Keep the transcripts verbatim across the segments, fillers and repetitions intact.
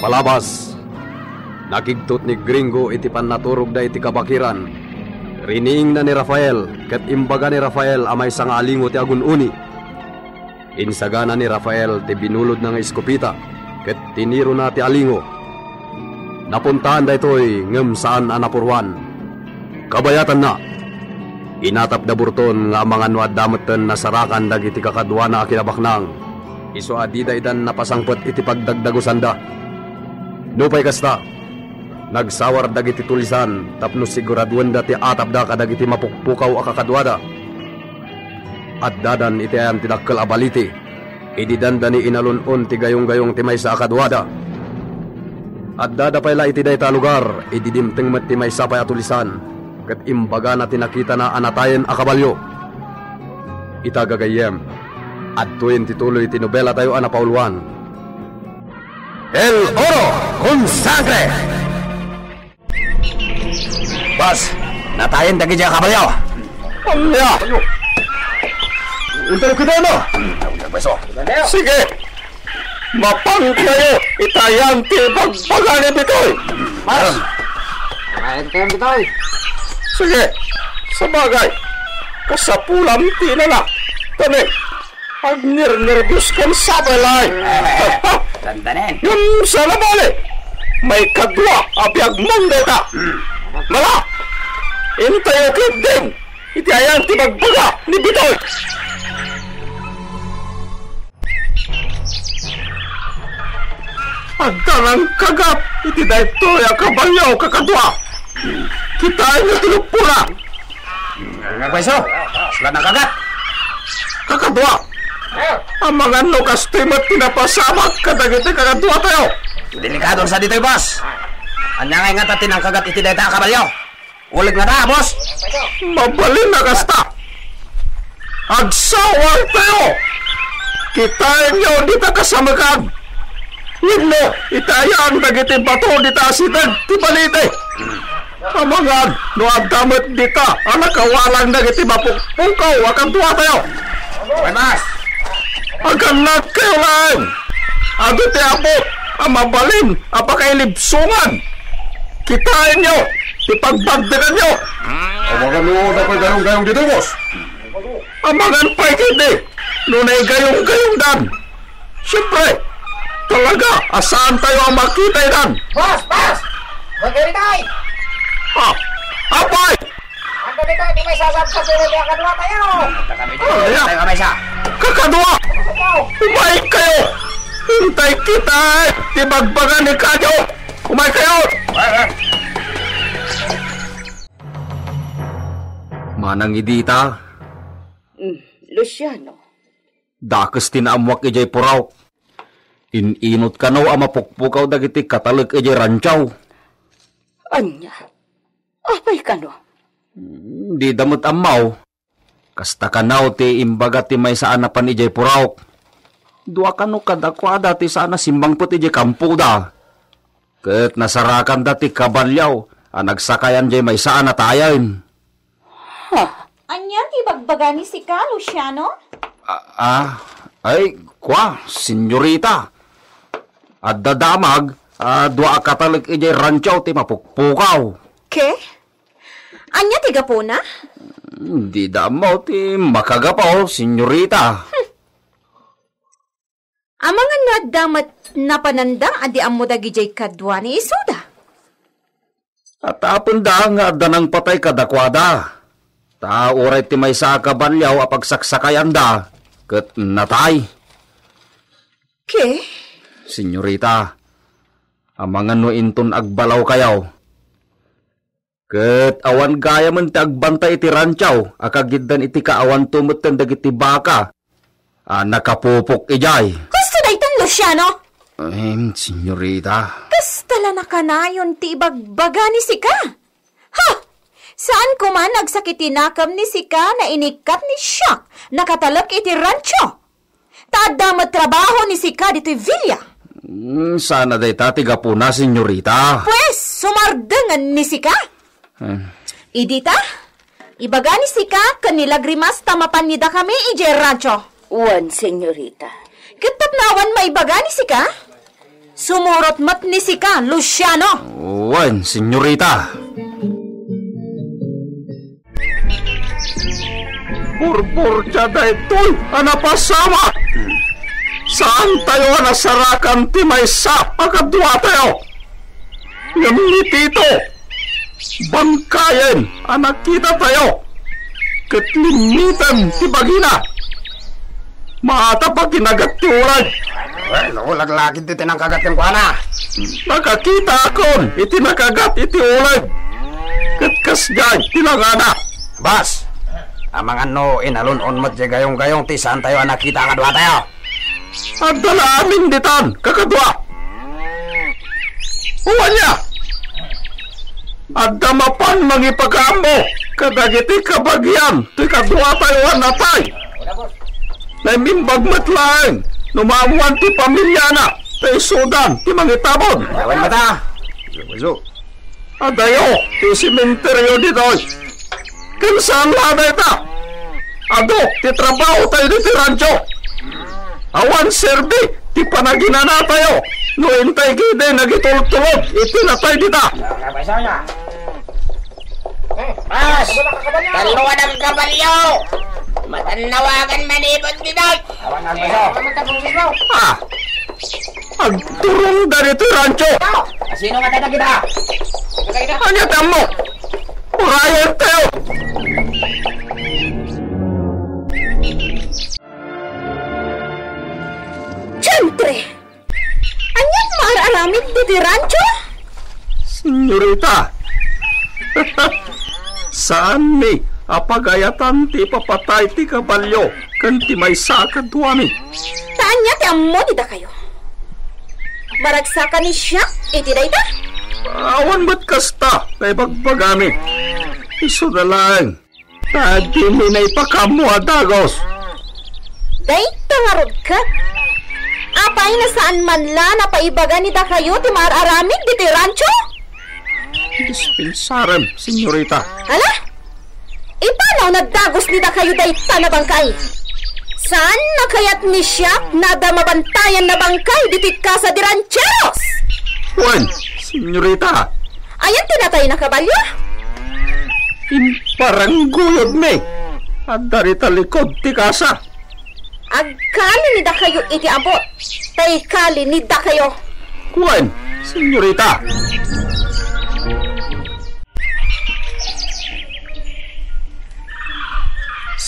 Palabas, nakigtot ni Gringo iti pannaturogda iti kabakiran. Riniingna ni Rafael, ket imbaga ni Rafael a maysa nga alingo ti agun-uni. Insagana ni Rafael ti binulodna nga iskopeta ket tinirona ti alingo. Napuntaan daytoy ngem saan a napuruan. Kabayatanna, inatapda Burton nga amangan no adda metten nasarakan dagiti kakaduana a kinabaknang, isu a dida idan napasangpet iti pagdagdagusanda. Nupay kasta, nagsawar dagiti tulisan tapno siguraduenda ti atapda kadagiti mapukpukaw a kakaduada. Addadan iti ayan ti dakkel a balite, idi dandani inalun-on ti gayunggayung ti maysa a kaduada. Addada pay la iti dayta a lugar, idi dimteng met ti maysa pay a tulisan, ket imbagana ti nakitana a natayen a kabalio. Ita gagayyem, adtoyen ti tuloy ti nobelatayo a napauluan. El Oro con Sangre! Boss, natayen dagiti a kabalio. Ania? Intayo kitayo na. Sige. Mapankayo itayan ti bagbaga ni Bitoy. Mas. Ay, itayan Bitoy. Sige. Sabagay, kasapulam ti inana. Tani, agnernerbios kan sabay laeng. Dandanen. Ngem saan a bale, maikadua a biagmon dayta. Mala, intayo ketdin iti ayan ti bagbaga ni Bitoy. Adda nangkagat iti daytoy a kabalio, kakadua. Kitaenyo ti luppona. Nga pweso, sila nakagat. Kakadua. Amangan no kastoy met ti napasamak kadagiti kakaduatayo. Delikado sa ditoy, boss. Ania ngay ngata ti nangkagat iti dayta a kabalio? Uleg na ta, boss. Mabalin a kasta. Agsawartayo. Kitaenyo dita kasamekan. Wenno, itayan dagiti bato dita asideg ti balite. Amangan no adda met dita a nakawalang dagiti mapukpukaw a kaduatayo. Buenas! Agannadkayo laeng! Adu ti Apo a mabalin a pakailibsongan. Kitaenyo ti pagbagdekanyo. Amangan no adda pay gayong-gayong ditoy, boss. Amangan pay ketdi no naigayong-gayongdan. Siyempre, talaga a saantayo a makita itan. Boss! Boss! Bagay tayo! Ah, apay! Ang dali tayo, di may sasabsab yung may kaduatayo! Ano ya? Kakadua! Umay kayo! Intay kita ti bagbaga ni Kayo! Umay kayo! Manang idita. Mm, Luciano. Dakes ti naammuak idiay puraok. In-inot kano a mapukpukaw dagiti katalek idiay rancho. Ania? Apay kano? Hmm, dida met ammo. Kasta kano ti imbaga ti maysa a napan idiay puraok. Dua kano kadakuada ti saan a simmangpet idiay kampoda. Ket nasarakanda ti kabalio a nagsakayan diay maysa a natayen. Ha? Ania ti ibagbaga ni sika, Luciano? Ah, ah, ay, kua, senyorita. Adda damag a dua a katalek idiay rancho ti mapukpukaw. Ke? Ania ti gapuna? Dida ammo ti makagapu, senyorita. Hmm. Amangan no adda met napananda a di ammo dagidiay kadua ni isuda. Atapenda nga adda nangpatay kadakuada. Ta uray ti maysa a kabalio a pagsaksakayanda, ket natay. Ke? Senyorita, amangan no inton agbalawkayo. Ket awan gayamen ti agbantay iti rancho a kagiddan iti kaawanto metten dagiti baka a nakapupok idiay. Kasto daytan, Luciano? Em, senyorita. Kasta la nakanayon ti ibagbaga ni sika. Ha! Saan koma nagsakit ti nakem ni sika, nainikkat ni siak, nakatalek iti rancho. Ta adda met trabaho ni sika ditoy villa. Hmm, sana dayta ti gapuna, senyorita. Pues, sumardengen ni sika. Hmm. Idita, ibaga ni sika ken ni Lagrimas ta mapan ni dakami idiay rancho. Wen, senyorita. Ket tapno awan maibaga ni sika, Sumurot met ni sika, Luciano. Wen, senyorita. Purpurdia daytoy a napasamak. Saantayo a nasarakan ti maysa a kaduatayo. Ngem ni Tito, bangkayen a nakitatayo, ket limmiten ti bagina. Maatap a kinagat ti uleg. Wen, uleg la ketdi ti nangkagat kenkuana. Nakakitaakon iti nakagat iti uleg, ket kasdiay ti langana. Bas, amangan no inalun-on met diay gayong-gayong ti saantayo a nakita a kaduatayo. Adda la amin ditan, kakadua. Wen ania, adda mapan mangipakaammo kadagiti kabagian ti kaduatayo a natay. Naimbag met laeng no maammoan ti pamiliana ta isudan ti mangitabon. Awan mata. Adayo ti sementeryo ditoy. Ken saan la dayta. Adu ti trabahotayo ditoy rancho. Awan serbi ti panaginanatayo no intay ketdi nagitultulod iti natay dita. Bas! Tallo a dang kabalyo! Matannawagan manipud ditoy! Ah! Agturongda ditoy rancho! Asino nga tayo kita? Ania ti ammo? Urayen tayo! Diantre! Ania ti maaramid ditoy rancho? Senyorita, saanmi a pagayatan ti ipapatay ti kabalyo ken ti maysa a kaduami. Ta ania ti ammo ti dakayo? Maragsakan ni siak iti dayta? Awan met kasta nga ibagbagami. Isu na laeng ta dimi naipakaammo a dagus. Dayta ngarud ket? Apay, saan man la napaibaga ni dakayo ti maar-aramid ditoy rancho? Dispensarem, senyorita. Ala? Ipanaw na dagus ni dakayo dayta na bangkay. Saan a kayat ni siak nga adda mabantayan a bangkay ditoy kasa di rancheros? Wen, senyorita. Ayan ti natay na kabalyo? Imparangguyodmi. Adda dita likod ti kasa. Agkali ni dakayo iti abut. Ta ikali ni dakayo. Wen, senyorita.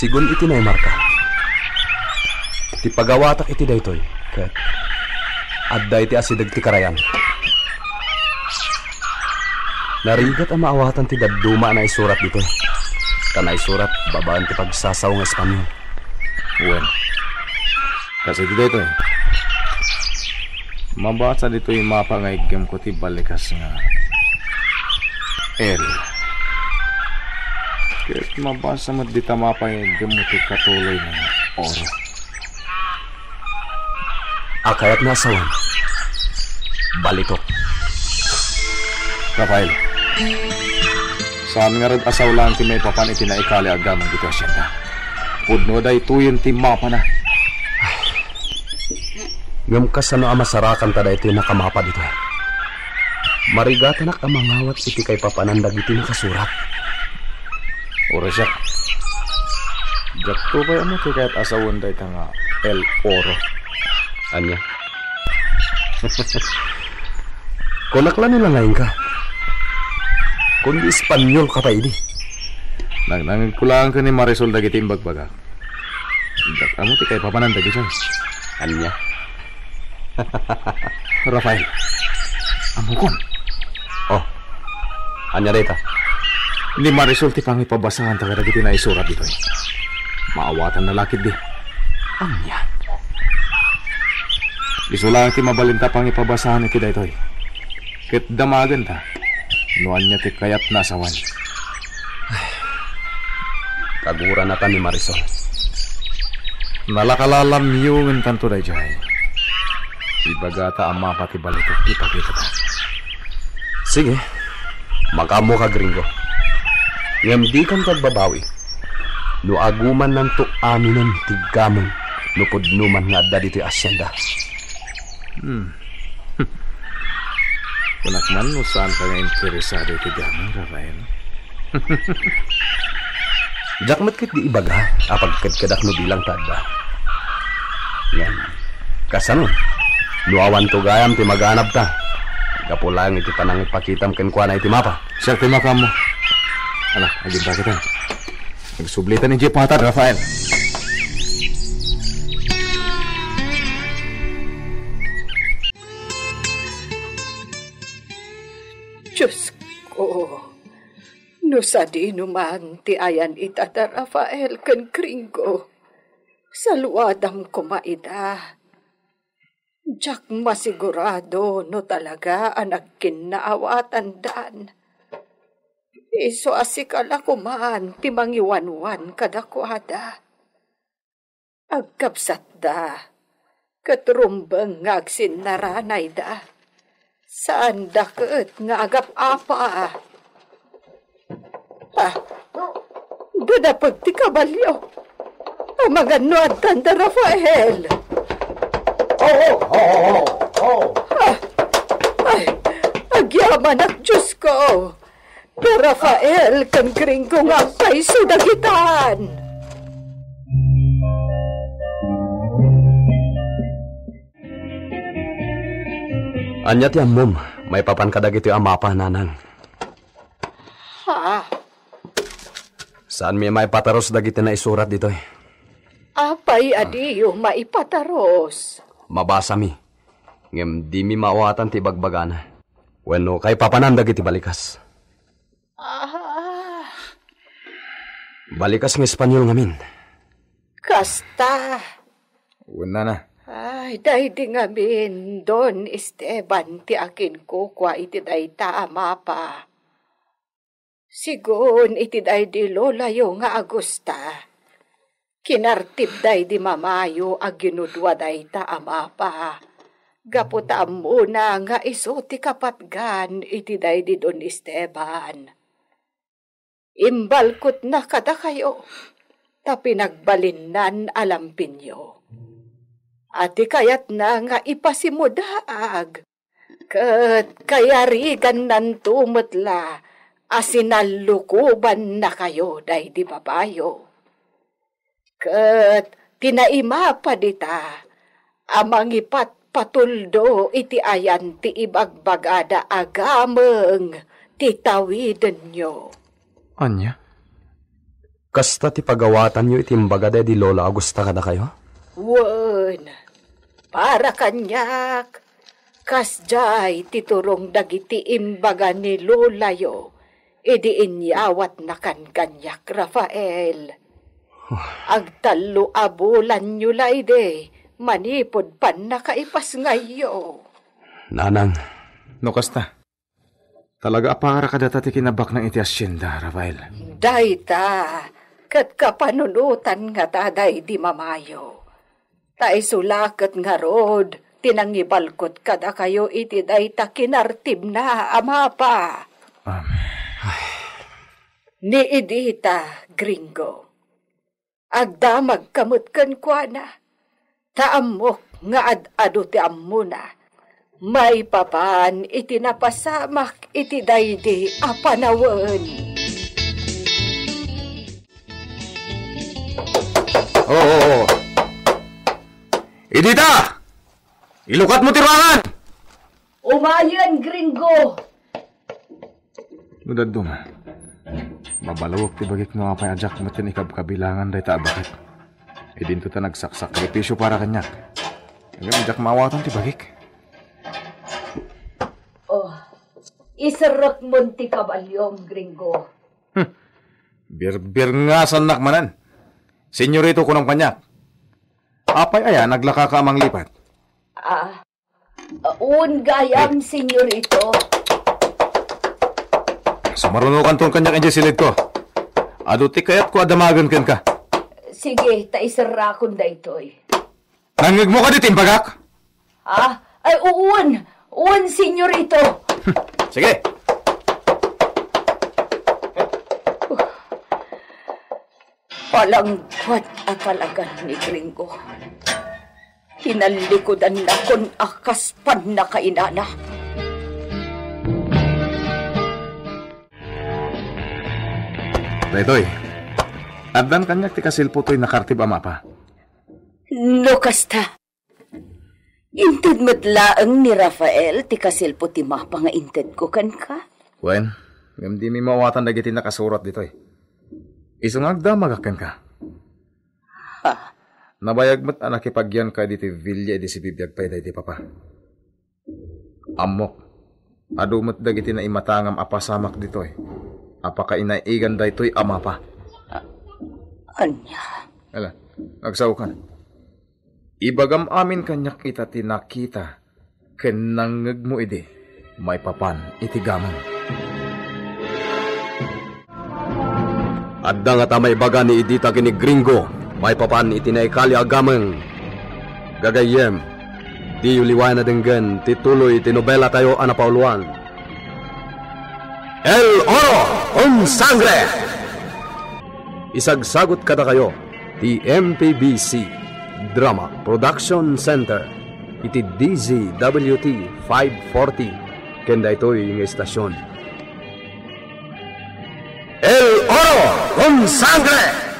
Sigun iti naimarka, ti pagawatak iti daytoy, ket adda iti asideg ti karayan. Narigat a maawatan ti dadduma a naisurat ditoy. Ta naisurat babaen ti pagsasaw nga Espanyol. Wen, kas iti daytoy, mabasa ditoy mapa nga iggemko ti balikas nga L. Ket mabasa met dita mapa nga iggemmo ti katuloy nga oro. A kayatna a sawen, balitok. Rafael, saan ngarud a saw laeng ti maipapan iti naikali a gameng ditoy hacienda. Pudno a daytoyen ti mapana. Ngem kasano a masarakanta daytoy nakamapa ditoy? Marigatanak a mangawat iti kaipapanan dagiti nakasurat. Uray siak. Diakto pay ammo ti kayat a sawen dayta nga El Oro. Ania? Kunak la ni nangainka. Kundi Espanyolka pay idi. Nangnangegko laeng ken ni Marisol dagiti imbagbagak. Diak ammo ti kaipapanan dagitoy. Ania? Rafael, ammokon. Oh, ania dayta? Ni Marisol ti pangipabasahanta kadagiti naisurat ditoy. Maawatanna la ketdi. Ania? Isu laeng ti mabalinta pangipabasahan iti daytoy. Ket damagenta no ania ti kayatna a sawen. Kaguranata ni Marisol. Nalakalalamiongentanto daydiay. Ibagata a mapa ti balitok ti pakitata. Sige, makaammoka, Gringo. Ngem dikanto agbabawi no agumannanto aminen ti gameng no pudno man nga adda ditoy hacienda. Hmm. Kunak man no saanka nga interesado iti gamong, Rafael. Diak met ketdi ibaga a pagkedkedak no bilang ta adda. Ngem, kasano no awanto gayam ti maganabta? Gapu laeng iti panangipakitam kenkuana iti mapa. Siak ti makaammo. Ala, agimbakitan. Agsublitan idiay puhatan, Rafael. Diosko, no sadino man ti ayan ita da Rafael ken Gringo, saluadam koma ida. Diak masigurado no talaga a nagkinnaawatandan. Isu a sika la koman ti mangiwanwan kadakuada. Agkabsatda, ket rumbeng nga agsinnaranayda. Saanda ket nga agap-apa. Ah, dadapeg ti kabalio. Amangan no addan da Rafael. Oh, oh, oh, oh, oh. Ah, ay, agyamanak, Diosko. Da Rafael ken Gringo nga agpayso dagitan. Ania ti ammom maipapan kadagitoy a mapa, nanang? Ha? Saanmi a maipatarus dagiti naisurat ditoy? Apay a diyo maipatarus? Mabasami, ngem dimi maawatan ti ibagbagana. Wenno, kaipapanan dagiti balikas? Ah. Balikas nga Espanyol ngamin. Kasta. Wen, nana. Ay, daydi ngamin, Don Esteban, ti akinkukua iti dayta a mapa. Sigun iti daydi lolayo nga Agusta, kinartib daydi mamayo a ginudua dayta a mapa, gapu ta ammona nga isu ti kapatgan iti daydi Don Esteban. Imbalkotna kadakayo ta pinagbalinnan a lampinyo. A ti kayatna nga ipasimudaag, ket kayarigannanto met la a sinallukobannakayo daydi babayo. Ket ti naimapa dita a mangipatpatuldo iti ayan ti ibagbagada a gameng ti tawidenyo. Ania? Kasta ti pagawatanyo iti imbaga daydi Lola Augusta kadakayo? Wen, para kaniak, kasdiay ti turong dagiti imbaga ni Lolayo idi inyawatnakan kaniak, Rafael. Agtallo a bulanyo la idi manipud pannakaipasngayyo. Nanang. No kasta, talaga a para kadata ti kinabaknang iti hacienda, Rafael. Dayta, ket kapanunotan ngata daydi mamayo. Ta isu la ket ngarud ti nangibalkot kadakayo iti dayta kinartibna a mapa. Amen. Ni Edita, Gringo, agdamagka met kenkuana, ta ammok nga ad-adu ti ammona maipapan iti napasamak iti daydi a panawen. Oo, oo. Edita! Ilukatmo ti ruangan! Umayen, Gringo! No dadduma, mabalawek ti bagik no apay a diak metten ikabkabilangan dayta a baket. Idinto ta nagsaksakripisyo para kaniak. Ngem diak maawatan ti bagik. Oh, iserrekmon ti kabaliom, Gringo. Hmm. Birbirngasannak manen. Senyorito, kunam kaniak. Apay aya naglakaka a manglipat? Ah, un gayam, senyorito. Sumarunokanton kaniak idiay silidko. Adu ti kayatko a damagen kenka. Sige, ta iserrakon daytoy. Nangngegmo kadi ti imbagak? Ah, ay, uun. Uun, senyorito. Sige. Palangguad a talagan ni Gringo. Tinallikudanna kon a kas pannakainana. Daytoy, addan kaniak ti kasilpo toy nakartib a mapa. No kasta, inted met laeng ni Rafael ti kasilpo ti mapa nga intedko kenka? Wen, ngem dimi maawatan dagiti nakasurat ditoy. Isu nga agdamagak kenka. Ha? Nabayag met a nakipagyanka ditoy villa idi sibibiag pay daydi papa. Ammok, adu met dagiti naimatangam a pasamak ditoy a pakainaigan daytoy a mapa. Ania? Ala, agsaokan. Ibagam amin kaniak ita ti nakita ken nangngegmo idi maipapan iti gameng. Adda ngata maibaga ni Edita ken ni Gringo maipapan iti naikali a gameng. Gagayyem, diyo liwayan a denggen ti tuloy ti nobelatayo a napauluan, El Oro con Sangre! Isagsagut kadakayo ti M P B C Drama Production Center iti D Z W T five forty ken daytoy nga estasion. El Oro con Sangre!